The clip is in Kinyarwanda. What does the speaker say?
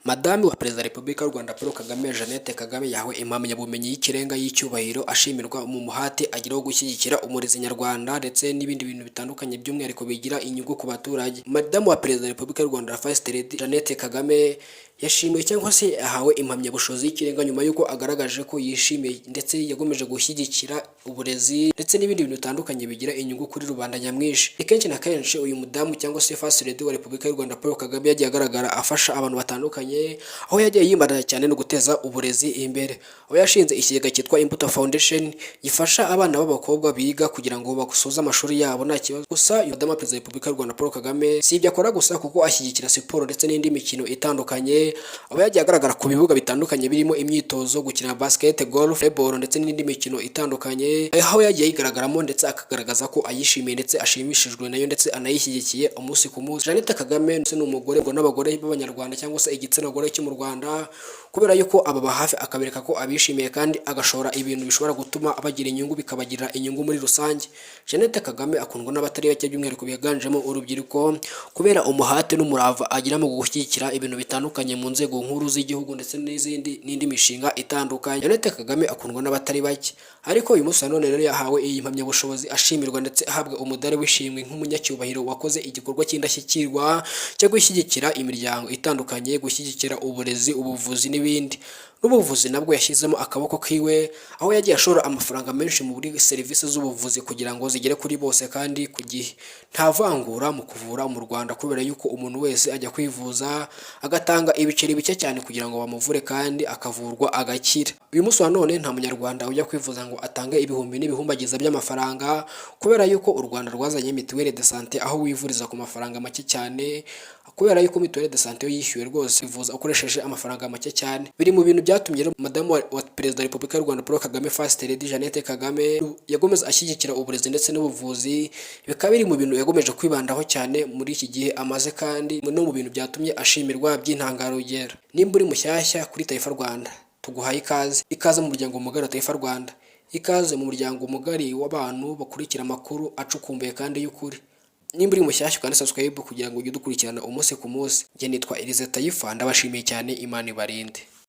Madame wa Perezida wa Repubulika y'u Rwanda Paul Kagame, Jeannette Kagame, yahawe impamyabumenyi y'ikirenga y'icyubahiro, ashimirwa mu muhate agira wo gushyigikira umurezi nyarwanda ndetse n'ibindi bintu bitandukanye, by'umwihariko bigira inyungu ku baturage. Madamu wa Perezida wa Repubulika y'u Rwanda, First Lady Jeannette Kagame, yashimiwe cyangwa se yahawe impamyabushobozi y'ikirenga nyuma y'uko agaragaje ko yishimiye ndetse yagomeje gushyigikira uburezi ndetse n'ibindi bintu bitandukanye bigira inyungu kuri rubanda nyamwinshi. Ni kenshi na kenshi uyu mudamu cyangwa se First Lady wa Repubulika y'u Rwanda Paul Kagame yagiye agaragara afasha abantu batandukanye, aho yagiye yibanda cyane no guteza uburezi imbere, aho yashinze ikigega cyitwa Imbuto Foundation gifasha abana b'abakobwa biga kugira ngo basoze amashuri yabo nta kibazo. Gusa uyu madamu wa Perezida wa Repubulika y'u Rwanda Paul Kagame si ibyo akora gusa, kuko ashyigikira siporo ndetse n'indi mikino itandukanye, aho yagiye agaragara ku bibuga bitandukanye birimo imyitozo, gukina basket, golf, volleyball ndetse n'indi mikino itandukanye, aho yagiye yigaragaramo ndetse akagaragaza ko ayishimiye ndetse ashimishijwe nayo ndetse anayishyigikiye umunsi ku munsi. Jeannette Kagame ni umugore ngo n'abagore b'Abanyarwanda cyangwa se igitsina gore cyo mu Rwanda, kubera yuko ababa hafi akabereka ko abishimiye kandi agashora ibintu bishobora gutuma bagira inyungu, bikabagirira inyungu muri rusange. Jeannette Kagame akundwa n'abatari bake, by'umwihariko biganjemo urubyiruko, kubera umuhate n'umurava agira mu gushyigikira ibintu bitandukanye mu nzego nkuru z'igihugu ndetse n'izindi n'indi mishinga itandukanye. Jeannette Kagame akundwa n'abatari bake, ariko uyu munsi wa none rero yahawe iyi mpamyabushobozi, ashimirwa ndetse ahabwa umudari w'ishimwe nk'umunyacyubahiro wakoze igikorwa cy'indashyikirwa cyo gushyigikira imiryango itandukanye, gushyigikira uburezi, ubuvuzi n'ibindi. N'ubuvuzi nabwo yashyizemo akaboko kiwe, aho yagiye ashora amafaranga menshi muri serivisi z'ubuvuzi kugira ngo zigere kuri bose kandi ku gihe. Nta vangura mu kuvura mu Rwanda, kubera yuko umuntu wese ajya kwivuza agatanga ibiceri bike cyane kugira ngo bamuvure kandi akavurwa agakira. Uyu munsi wa none nta Munyarwanda ujya kwivuza ngo atange ibihumbi n'ibihumbagiza by'amafaranga, kubera yuko u Rwanda rwazanye mutuelle de santé, aho wivuriza ku mafaranga make cyane, kubera yuko mutuelle de santé yo yishyuwe rwose, ivuza ukoresheje amafaranga make cyane. Biri mu bintu byatumye rero madamu wa Perezida wa Repubulika y'u Rwanda Paul Kagame, First Lady Jeannette Kagame, yakomeza ashyigikira uburezi ndetse n'ubuvuzi, bikaba biri mu bintu yagomeje kwibandaho cyane muri iki gihe amaze, kandi no mu bintu byatumye ashimirwa by'intangarugero. Nimba uri mushyashya kuri Taifa Rwanda, tuguhaye ikaze, ikaze mu muryango mugari wa Taifa Rwanda, ikaze mu muryango mugari w'abantu bakurikira amakuru acukumbuye kandi y'ukuri. Nimba uri mushyashya, ukanda subscribe kugira ngo ujye udukurikirana umunsi ku munsi. Njye nitwa Elize Tayifa, ndabashimiye cyane, Imana ibarinde.